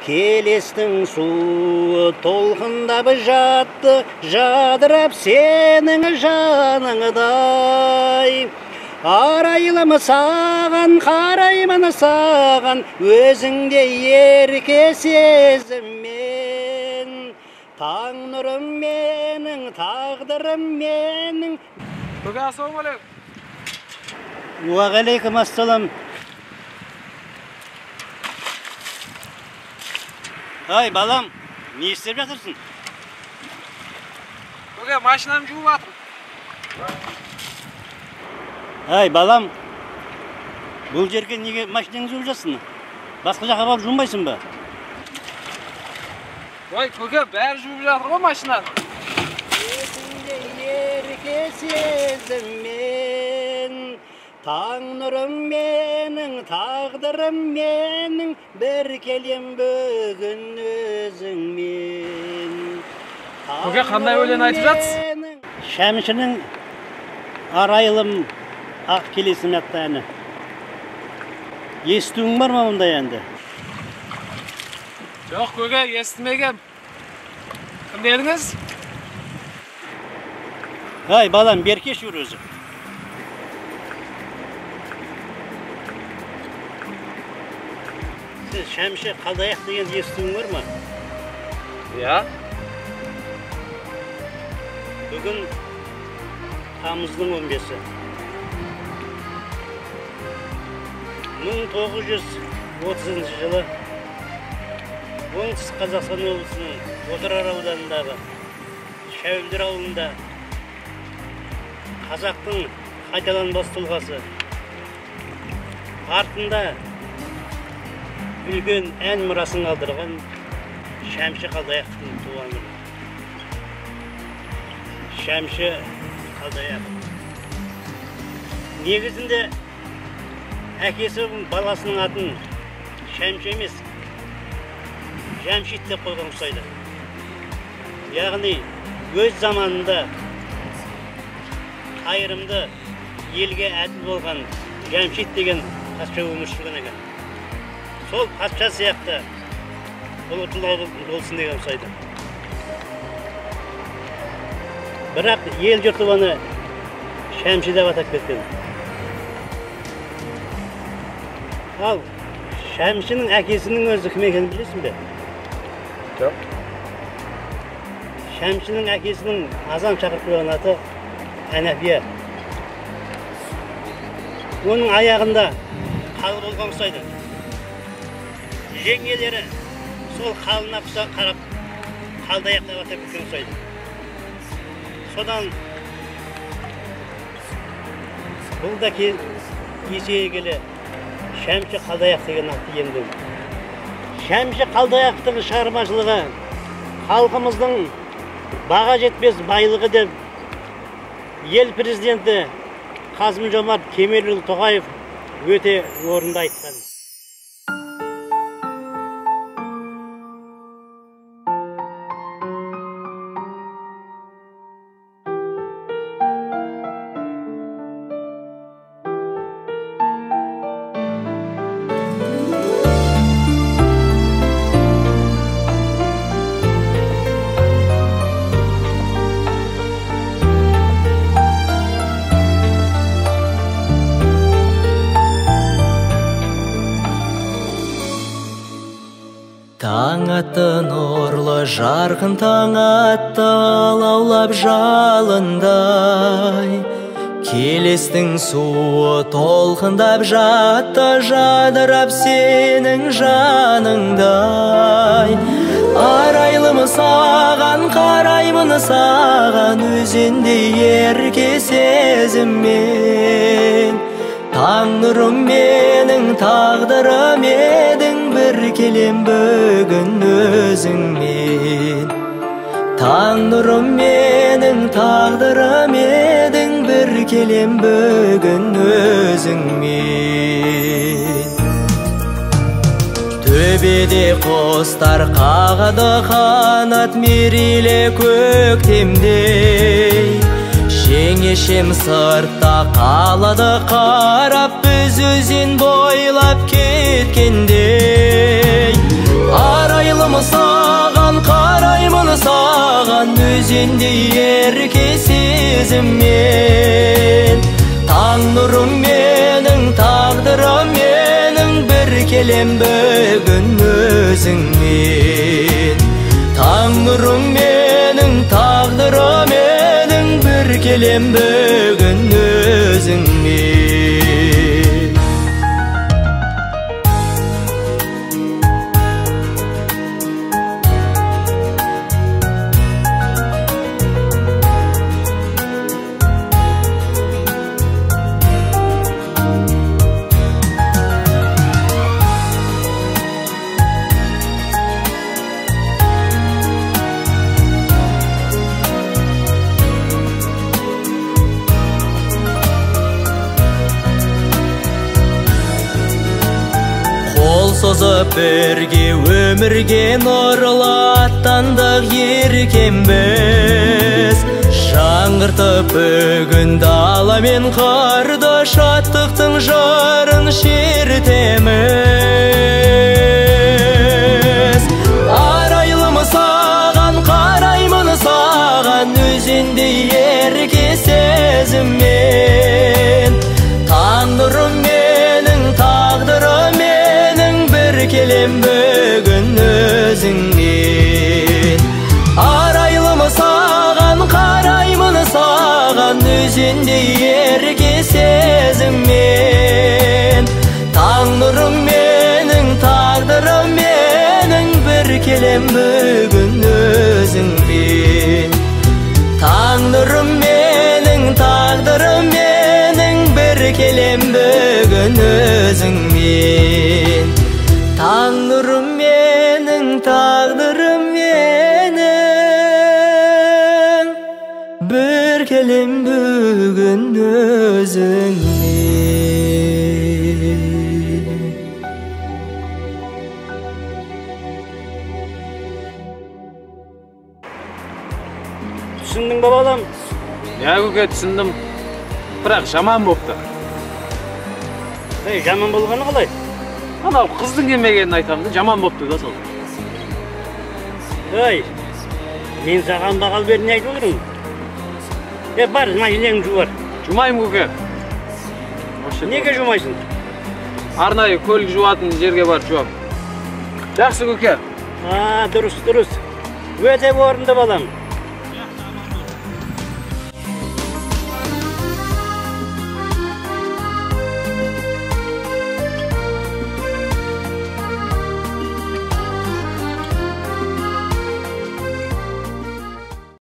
Келестің суы толқындап жатты, жадырап сенің жаныңдай. Арайлым саған, қараймын саған, өзіңде ерке сезіммен. Таң нұрым менің, тағдырым менің. Көке, ассалаумағалейкум. Уағалейкум ассалам. Ай, балам, не істеп жатырсың? Көке, машинамды жуып жатырмын. Ай, балам, бұл жерге неге машинаңды жуып жатсың? Басқа жаққа барып жумайсың ба? Ой, көке, бәрі жуып жатыр ғой машинаны. Өзіңде ерке сезіммен, таң нұрым менің, тағдырым менің, бір келем бүгін өзіңмен. Көке, қандай өлең айтып жатсыз? Шәмшінің Арайлым ақ келесім атты әні. Естуің бар ма ондай әнді? Жоқ, көке, естімегем. Кім дедіңіз? Ай, балам, бері келші өзі. Сіз Шәмші Қалдаяқ дегенді естуің бар ма? Иә. Бүгін тамыздың 15-і. 1930 жылы Оңтүстік Қазақстан облысының Отырар ауданындағы Шәуілдір ауылында қазақтың қайталанбас тұлғасы, артында үлкен ән мұрасын қалдырған Шәмші Қалдаяқовтың туған күні. Шәмші Қалдаяқов. Негізінде әкесі баласының атын Шәмші емес, Жәмшит деп қойған ұқсайды. Яғни өз заманында қайырымды, елге әділ болған Жәмшит деген патша өмір сүрген екен. Сол патша сияқты ұлы тұлға болсын деген ұқсайды. Бірақ ел жұрты оны Шәмші деп атап кеткен. Ал Шәмшінің әкесінің өзі кім екенін білесің бе? Жоқ. Шәмшінің әкесінің азан шақырып қойған аты Әнәпия. Оның аяғында қалы болған ұқсайды. Жеңгелері сол қалына қарап Қалдаяқ деп атап кеткен ұқсайды. Содан бұл да есейе келе Шәмші Қалдаяқ деген атты иемденді. Шәмші Қалдаяқовтың шығармашылығы халқымыздың баға жетпес байлығы деп ел президенті Қасым-Жомарт Кемелұлы Тоқаев өте орынды айтқан. Таң атты нұрлы жарқын таң атты алаулап жалындай. Келестің суы толқындап жатты, жадырап сенің жаныңдай. Арайлым саған, қараймын саған, өзендей ерке сезіммен. Таң нұрым менің, тағдырым едің, бір келем бүгін өзіңмен. Таң нұрым менің, тағдырым едің, бір келем бүгін өзіңмен. Төбеде құстар қағады қанат, мерейлі көктемдей. Жеңешем сыртта қалады қарап, біз өзен бойлап кеткендей. Арай Арайлым саған, қараймын саған, өзендей ерке сезіммен. Таң нұрым менің, тағдырым менің, бір келем бүгін өзіңмен. Таң нұрым менің, тағдырым менің, бір келем бүгін өзіңмен. Созып бірге өмірге нұрлы аттандық еркеміз. Жаңғыртып бүгін дала мен қарды, шаттықтың жырын шертеміз. Арайлым саған, қараймын саған, өзендей ерке сезіммен. Таң нұрым менің, тағдырым менің, бір келем бүгін өзіңмен. Арайлым саған, қараймын саған, өзендей ерке сезіммен. Таң нұрым менің, тағдырым менің, бір келем бүгін өзіңмен. Таң нұрым менің, тағдырым менің, бір келем бүгін өзіңмен. Таң нұрым менің, тағдырым менің, бір келем бүгін өзіңмен. Түсіндің бе, балам? Иә, көке, түсіндім. Бірақ жаман бопты. Ей, жаман болғаны қалай? Анау қыздың келмегенін айтамын да, жаман бопты да сол. Ей, мен саған бағал бер не айтып отырмын? Е, бар, машинаңды жуар. Жумаймын, көке. Неге жумайсың? Арнайы көлік жуатын жерге барып жуамын. Жақсы, көке. А, дұрыс, дұрыс. Өте орынды, балам.